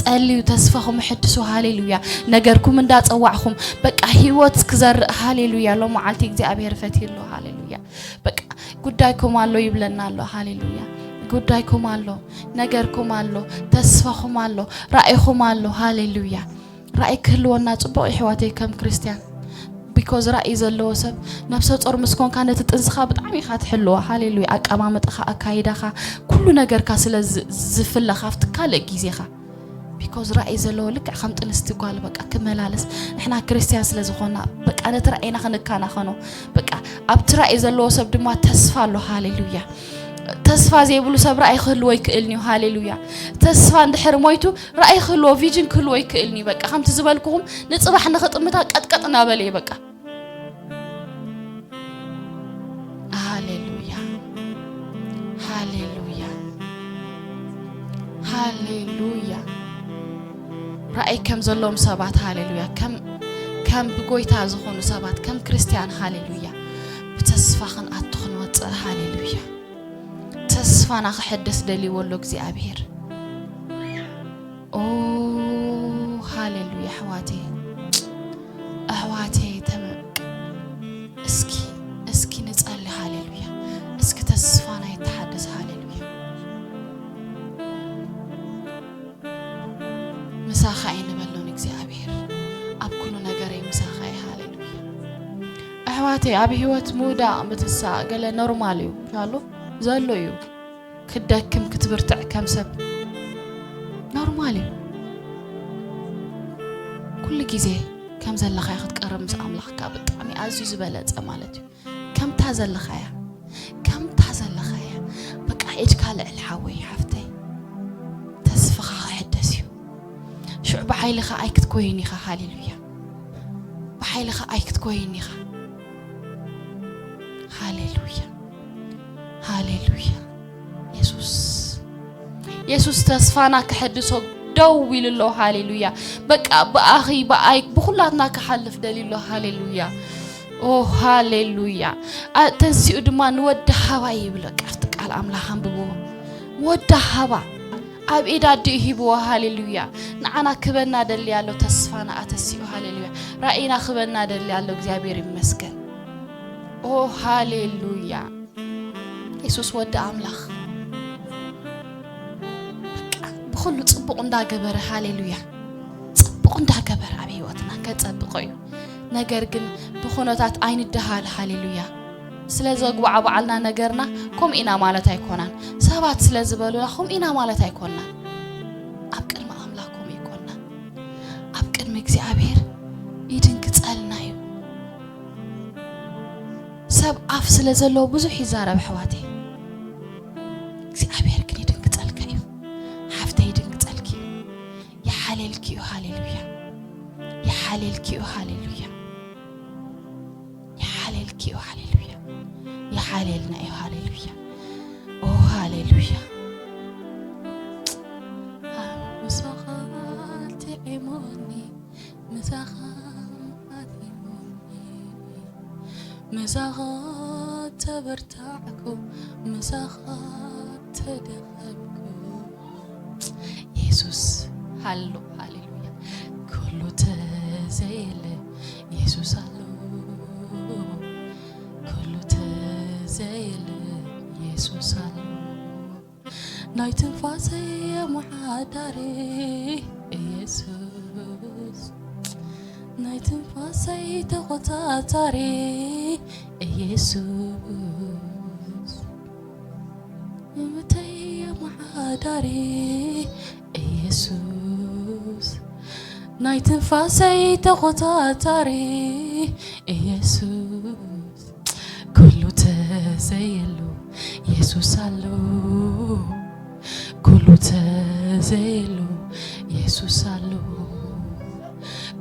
ጸልዩ፣ ተስፋኹም ሕድሱ። ሃሌሉያ። ነገርኩም እንዳጸዋዕኹም በቃ ህይወት ክዘርእ። ሃሌሉያ። ሎም መዓልቲ እግዚኣብሔር ፈትዩ ኣሎ። ሃሌሉያ። በቃ ጉዳይኩም ኣሎ ይብለና ኣሎ። ሃሌሉያ። ጉዳይኩም ኣሎ፣ ነገርኩም ኣሎ፣ ተስፋኹም ኣሎ፣ ራእይኹም ኣሎ። ሃሌሉያ። ራእይ ክህልወና ጽቡቕ እዩ ኣሕዋተይ ከም ክርስትያን። ቢኮዝ ራእይ ዘለዎ ሰብ ነብሰ ጾር ምስ ኮንካ ነቲ ጥንስኻ ብጣዕሚ ኢኻ ትሕልዋ። ሃሌሉያ። ኣቀማምጥኻ፣ ኣካይዳኻ፣ ኩሉ ነገርካ ስለ ዝ-፣ ዝፍለ ካብቲ ካልእ ግዜኻ። ቢኮዝ ራእይ ዘለዎ ልክዕ ከም ጥንስቲ ጓል በቃ ክመላለስ፣ ንሕና ክርስትያን ስለ ዝኾና በቃ ነቲ ራእይና ክንከናኸኖ፣ በቃ ኣብቲ ራእይ ዘለዎ ሰብ ድማ ተስፋ ኣሎ። ሃሌሉያ። ተስፋ ዘይብሉ ሰብ ራእይ ክህልዎ ይክእልን እዩ። ሃሌሉያ። ተስፋ እንድሕር ሞይቱ ራእይ ክህልዎ፣ ቪዥን ክህልዎ ይክእልን እዩ። በቃ ከምቲ ዝበልኩኹም ንጽባሕ ንኽጥምታ ቀጥቀጥ እናበለ እዩ በቃ። ሃሌሉያ፣ ሃሌሉያ፣ ሃሌሉያ። ራእይ ከም ዘለዎም ሰባት፣ ሃሌሉያ፣ ከም ከም ብጎይታ ዝኾኑ ሰባት፣ ከም ክርስትያን፣ ሃሌሉያ፣ ብተስፋ ክንኣቱ ክንወፅእ፣ ሃሌሉያ። ተስፋና ክሕደስ ደልይዎ ኣሎ እግዚኣብሔር። ኦ፣ ሃሌሉያ። ኣሕዋተይ፣ ኣሕዋተይ፣ ተመ-፣ እስኪ፣ እስኪ ንጸሊ። ሃሌሉያ። እስኪ ተስፋና ይተሓደስ። ሃሌሉያ። ምሳኻ እየ ንበሎ ንእግዚኣብሔር። ኣብ ኩሉ ነገረይ ምሳኻ እየ። ሃሌሉያ። ኣሕዋተይ፣ ኣብ ህይወት ምውዳቕ ምትሳእ ገለ ኖርማል እዩ። ሻሎ ዘሎ እዩ። ክትደክም፣ ክትብርትዕ ከም ሰብ ኖርማል እዩ። ኩሉ ግዜ ከም ዘለኻዮ ክትቀርብ ምስ ኣምላኽካ ብጣዕሚ ኣዝዩ ዝበለጸ ማለት እዩ። ከምታ ዘለኻያ፣ ከምታ ዘለኻያ፣ በቃ ኢድካ ልዕል ሓወይ፣ ሓፍተይ፣ ተስፋኻ ክሕደስ እዩ። ሽዑ ብሓይልኻ ኣይክትኮይን ኢኻ። ሃሌሉያ። ብሓይልኻ ኣይክትኮይን ኢኻ። ሃሌሉያ። ሃሌሉያ። የሱስ፣ የሱስ ተስፋና ክሕድሶ ደው ኢሉ ኣሎ። ሃሌሉያ። በቃ ብኣኺ፣ ብኣይ፣ ብኹላትና ክሓልፍ ደልዩ ኣሎ። ሃሌሉያ። ኦ፣ ሃሌሉያ። ኣ-፣ ተንሲኡ ድማ ንወዲ ሃባ ይብል። በቃ ኣብቲ ቃል ኣምላኽ ኣንብብዎ። ወዲ ሃባ ኣብ ኢድ ኣዲኡ ሂብዎ። ሃሌሉያ። ንዓና ክበና ደሊ ኣሎ። ተስፋና ኣተሲኡ። ሃሌሉያ። ራእይና ክበና ደሊ ኣሎ። እግዚኣብሔር ይመስገን። ኦ፣ ሃሌሉያ። የሱስ ወዲ ኣምላኽ በቃ ብኹሉ ጽቡቕ እንዳገበረ፣ ሃሌሉያ፣ ጽቡቕ እንዳገበረ ኣብ ህይወትና ከጸብቖ እዩ። ነገር ግን ብኹነታት ኣይንደሃል። ሃሌሉያ። ስለ ዘጉባዕባዓልና ነገርና ከምኡ ኢና ማለት ኣይኮናን። ሰባት ስለ ዝበሉና ከምኡ ኢና ማለት ኣይኮናን። ኣብ ቅድሚ ኣምላኽ ከምኡ ኣይኮናን። ኣብ ቅድሚ እግዚኣብሔር ይድንግጸልና እዩ። ሰብ ኣፍ ስለ ዘለዎ ብዙሕ ይዛረብ ኣሕዋተይ። እግዚኣብሔር ግን ይድንግጸልካ እዩ። ሓፍተይ ይድንግጸልኪ እዩ። ይሓልየልኪ እዩ። ሃሌሉያ። ይሓልየልኪ እዩ። ሃሌሉያ። ይሓልየልኪ እዩ። ሃሌሉያ። ይሓልየልና እዩ። ሃሌሉያ። ኦ፣ ሃሌሉያ። ምሳኻ ጥዒሙኒ፣ ምሳኻ ሓሲሙኒ፣ ምሳኻ ተበርታዕኩ፣ ምሳኻ ተደኸምኩ። የሱስ ኣሎ። ሃሌሉያ። ኩሉ ተዘየለ የሱስ ኣሎ። ኩሉ ተዘየለ የሱስ ኣሎ። ናይ ትንፋሰይ ኣመሓዳሪ ኢየሱስ፣ ናይ ትንፋሰይ ተቖጻጻሪ ኢየሱስ፣ ህይወተይ ኣመሓዳሪ ኢየሱስ፣ ናይ ትንፋሰይ ተቖጻጻሪ ኢየሱስ፣ ኩሉ ተዘየሉ የሱስ ኣሎ። ኩሉ ተዘየሉ የሱስ ኣሎ።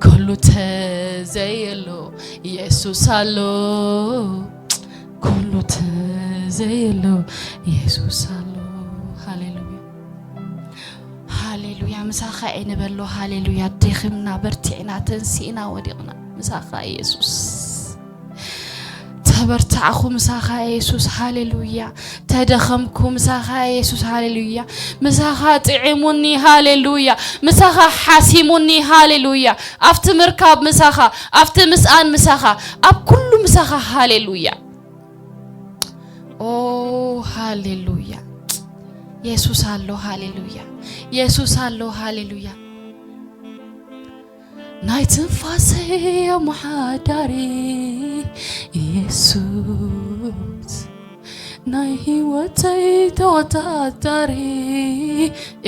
ኩሉ ተዘየሉ የሱስ ኣሎ። ኩሉ ተዘየሉ የሱስ ኣሎ። ሃሌሉያ፣ ሃሌሉያ። ምሳኻ እየ ንበሎ። ሃሌሉያ። ደኺምና፣ በርቲዕና፣ ተንሲእና፣ ወዲቕና፣ ምሳኻ የሱስ። ተበርታዕኹ ምሳኻ የሱስ። ሃሌሉያ። ተደኸምኩ ምሳኻ የሱስ። ሃሌሉያ። ምሳኻ ጥዒሙኒ። ሃሌሉያ። ምሳኻ ሓሲሙኒ። ሃሌሉያ። ኣብቲ ምርካብ ምሳኻ፣ ኣብቲ ምስኣን ምሳኻ፣ ኣብ ኩሉ ምሳኻ። ሃሌሉያ። ኦ፣ ሃሌሉያ። የሱስ ኣሎ። ሃሌሉያ። የሱስ ኣሎ። ሃሌሉያ። ናይ ትንፋሰይ ኣመሓዳሪ ኢየሱስ፣ ናይ ህይወተይ ተወዳዳሪ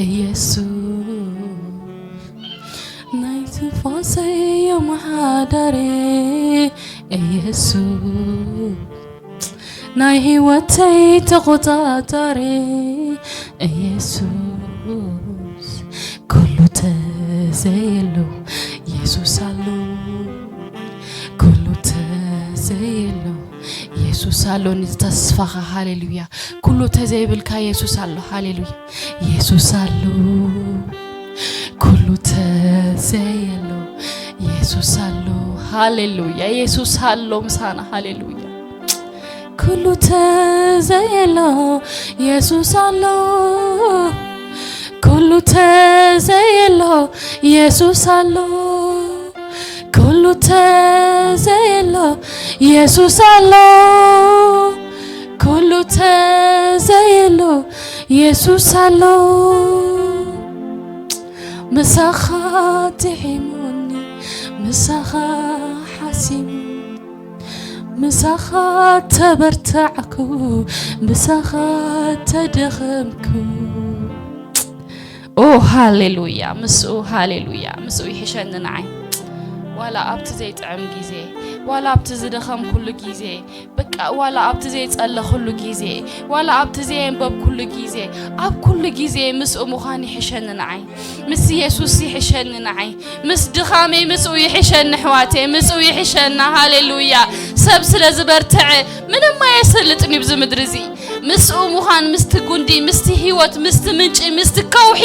ኢየሱስ፣ ሰዮም ሓዳሬ ኢየሱስ ናይ ህይወተይ ተቆጻጻሪ ኢየሱስ ኩሉ ተዘየሎ ኢየሱስ ኣሎ ኩሉ ተዘየሎ ኢየሱስ ኣሎ ንተስፋኻ ሃሌሉያ ኩሉ ተዘይብልካ ኢየሱስ ኣሎ ሃሌሉያ ኢየሱስ ኣሎ ኩሉ ተዘየሎ ኢየሱስ ኣሎ ሃሌሉያ ኢየሱስ ኣሎ ምሳና ሃሌሉያ ኩሉ ተዘየሎ ኢየሱስ ኣሎ ኩሉ ተዘየሎ ኢየሱስ ኣሎ ኩሉ ተዘየሎ ኢየሱስ ኣሎ ኩሉ ተዘየሎ ኢየሱስ ኣሎ ምሳኻ ጥዒሙኒ ምሳኻ ሓሲሙ ምሳኻ ተበርታዕኩ ምሳኻ ተደኸምኩ ኦ ሃሌሉያ ምስኡ ሃሌሉያ ምስኡ ይሕሸኒ ንዓይ ዋላ ኣብቲ ዘይጥዕም ግዜ ዋላ ኣብቲ ዝደኸምኩሉ ግዜ በቃ ዋላ ኣብቲ ዘይጸለኹሉ ግዜ ዋላ ኣብቲ ዘየንበብኩሉ ግዜ ኣብ ኩሉ ግዜ ምስኡ ምዃን ይሕሸኒ ንዓይ ምስ ኢየሱስ ይሕሸኒ ንዓይ ምስ ድኻመይ ምስኡ ይሕሸኒ ኣሕዋተይ ምስኡ ይሕሸና ሃሌሉያ ሰብ ስለ ዝበርትዐ ምንም ኣየሰልጥን እዩ ኣብዚ ምድሪ እዚ ምስኡ ምዃን ምስቲ ጉንዲ ምስቲ ህይወት ምስቲ ምንጪ ምስቲ ከውሒ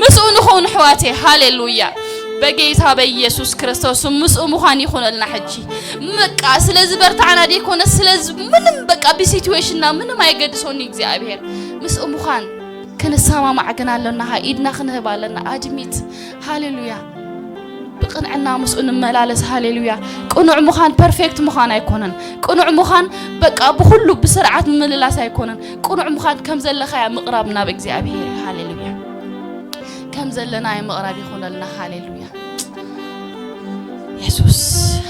ምስኡ ንኸውን ኣሕዋተይ ሃሌሉያ በጌታ በኢየሱስ ክርስቶስ ምስኡ ምዃን ይኹነልና ሕጂ በቃ ስለ ዝበርታዕና ደይኮነ ስለ ምንም በቃ ብሲትዌሽንና ምንም ኣይገድሶኒ እግዚኣብሔር ምስኡ ምዃን ክንሰማማዕ ግን ኣለና ኢድና ክንህብ ኣለና ኣድሚት ሃሌሉያ ብቕንዕና ምስኡ ንመላለስ ሃሌሉያ ቅኑዕ ምዃን ፐርፌክት ምዃን ኣይኮነን ቅኑዕ ምዃን በቃ ብኩሉ ብስርዓት ምምልላስ ኣይኮነን ቅኑዕ ምዃን ከም ዘለኻያ ምቕራብ ናብ እግዚኣብሔር እዩ ሃሌሉያ ከም ዘለናዮ ምቕራብ ይኹነልና ሃሌሉያ የሱስ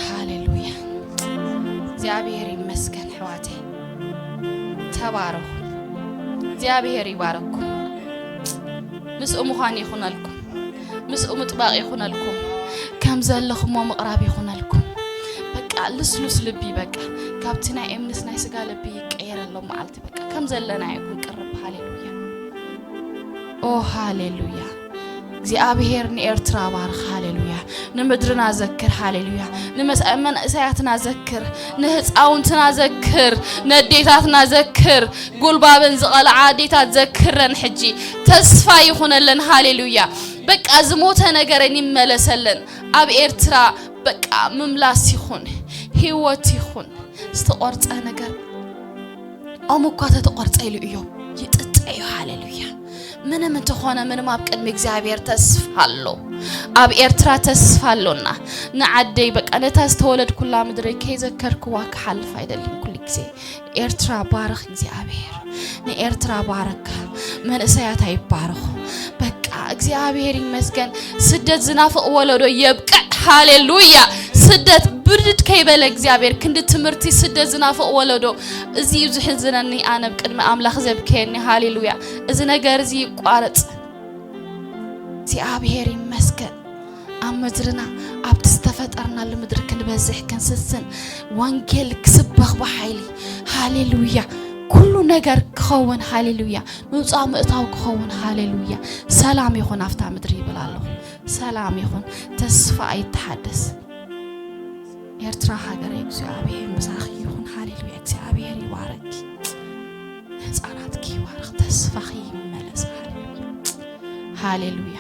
ሃሌሉያ እግዚኣብሔር ይመስገን ኣሕዋተይ ተባረኹ እግዚኣብሔር ይባረኩም ምስኡ ምዃን ይኹነልኩም ምስኡ ምጥባቕ ይኹነልኩም ከም ዘለኹሞ ምቕራብ ይኹነልኩም በቃ ልስሉስ ልቢ በቃ ካብቲ ናይ እምንስ ናይ ስጋ ልቢ ይቀየረሎም መዓልቲ በቃ ከም ዘለናዮ ክንቅርብ ሃሌሉያ ኦ ሃሌሉያ እግዚኣብሔር ንኤርትራ ባርኽ ሃሌሉያ ንምድርና ዘክር ሃሌሉያ ንመንእሰያትና ዘክር ንህፃውንትና ዘክር ነዴታትና ዘክር ጉልባበን ዝቐልዓ ኣዴታት ዘክረን ሕጂ ተስፋ ይኹነለን ሃሌሉያ በቃ ዝሞተ ነገረን ይመለሰለን ኣብ ኤርትራ በቃ ምምላስ ይኹን ህይወት ይኹን ዝተቆርፀ ነገር ኦም እኳ ተተቆርፀ ኢሉ እዮም ይጥጠ እዩ ሃሌሉያ ምንም እንተኾነ ምንም ኣብ ቅድሚ እግዚኣብሔር ተስፋ ኣሎ ኣብ ኤርትራ ተስፋ ኣሎና ንዓደይ በቃ ነታ ዝተወለድኩላ ምድረይ ከይዘከርክዋ ክሓልፍ ኣይደልን ኩሉ ግዜ ኤርትራ ባርኽ እግዚኣብሔር ንኤርትራ ባረካ መንእሰያት ኣይባረኹ በቃ እግዚኣብሔር ይመስገን ስደት ዝናፍቕ ወለዶ የብቅዕ ሃሌሉያ ስደት ብርድድ ከይበለ እግዚኣብሔር ክንዲ ትምህርቲ ስደት ዝናፍቕ ወለዶ እዚ እዩ ዝሕዝነኒ ኣነ ብቅድሚ ኣምላኽ ዘብከየኒ ሃሌሉያ እዚ ነገር እዚ ይቋረጽ እግዚኣብሔር ይመስገን ኣብ ምድርና ኣብቲ ዝተፈጠርናሉ ምድሪ ክንበዝሕ ክንስስን ወንጌል ክስበኽ ብሓይሊ ሃሌሉያ ኩሉ ነገር ክኸውን ሃሌሉያ ምውፃእ ምእታው ክኸውን ሃሌሉያ ሰላም ይኹን ኣብታ ምድሪ ይብል ኣለኹ ሰላም ይኹን ተስፋ ኣይተሓደስ ኤርትራ ሃገረ እግዚኣብሔር ምሳኺ ይኹን ሃሌሉያ እግዚኣብሔር ይባረኪ ህፃናትኪ ይባርኽ ተስፋኺ ይመለስ ሃሌሉያ ሃሌሉያ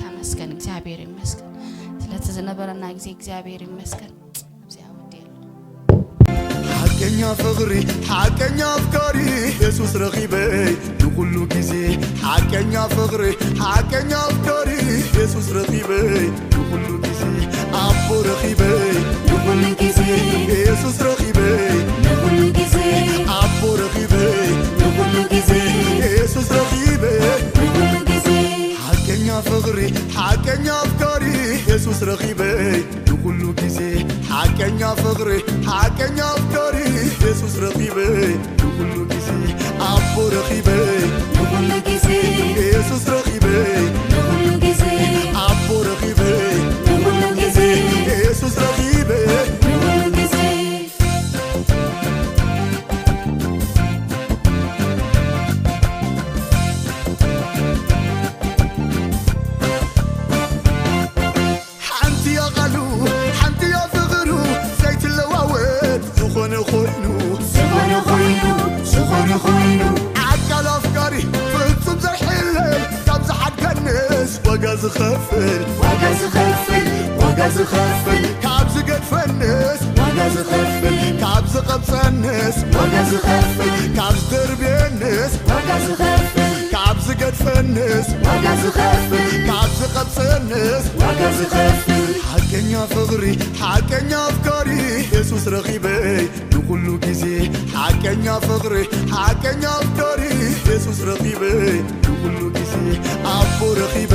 ተመስገን እግዚኣብሔር ይመስገን ስለቲ ዝነበረና ግዜ እግዚኣብሔር ይመስገን ኣብዚኣ ወዲኤ ሓቀኛ ፍቕሪ ሓቀኛ ኣፍቃሪ የሱስ ረኺበይ ንኹሉ ግዜ ሓቀኛ ፍቕሪ ሓቀኛ ኣፍቃሪ የሱስ ረኺበይ ንኹሉ ግዜ ኣቦ ረኺበይ ንኹሉ ግዜ የሱስ ረኺበይ ንኹሉ ግዜ ኣቦ ረኺበይ ንኹሉ ግዜ የሱስ ረኺበይ ንኹሉ ግዜ ሓቀኛ ፍቕሪ ሓቀኛ ኣፍቃሪ የሱስ ረኺበይ ንኹሉ ግዜ ሓቀኛ ፍቕሪ ሓቀኛ ኣፍቃሪ የሱስ ረኺበይ ንኹሉ ግዜ ኣቦ ረኺበይ ንኹሉ ግዜ የሱስ ረኺበይ ንኹሉ ግዜ ኣቦ ረኺበይ ንኹሉ ግዜ ዋጋ ዝኸፍል፣ ዋጋ ዝኸፍል፣ ካብ ዝገድፈንስ ዋጋ ዝኸፍል፣ ካብ ዝቐብጸንስ ዋጋ ዝኸፍል፣ ካብ ዝደርብየንስ ዋጋ ዝኸፍል፣ ካብ ዝገድፈንስ ዋጋ ዝኸፍል፣ ካብ ዝቐብጸንስ ዋጋ ዝኸፍል። ሓቀኛ ፍቕሪ፣ ሓቀኛ ኣፍቃሪ፣ የሱስ ረኺበ ንኹሉ ግዜ። ሓቀኛ ፍቕሪ፣ ሓቀኛ ኣፍቃሪ፣ የሱስ ረኺበ ንኹሉ ግዜ። ኣቦ ረኺበ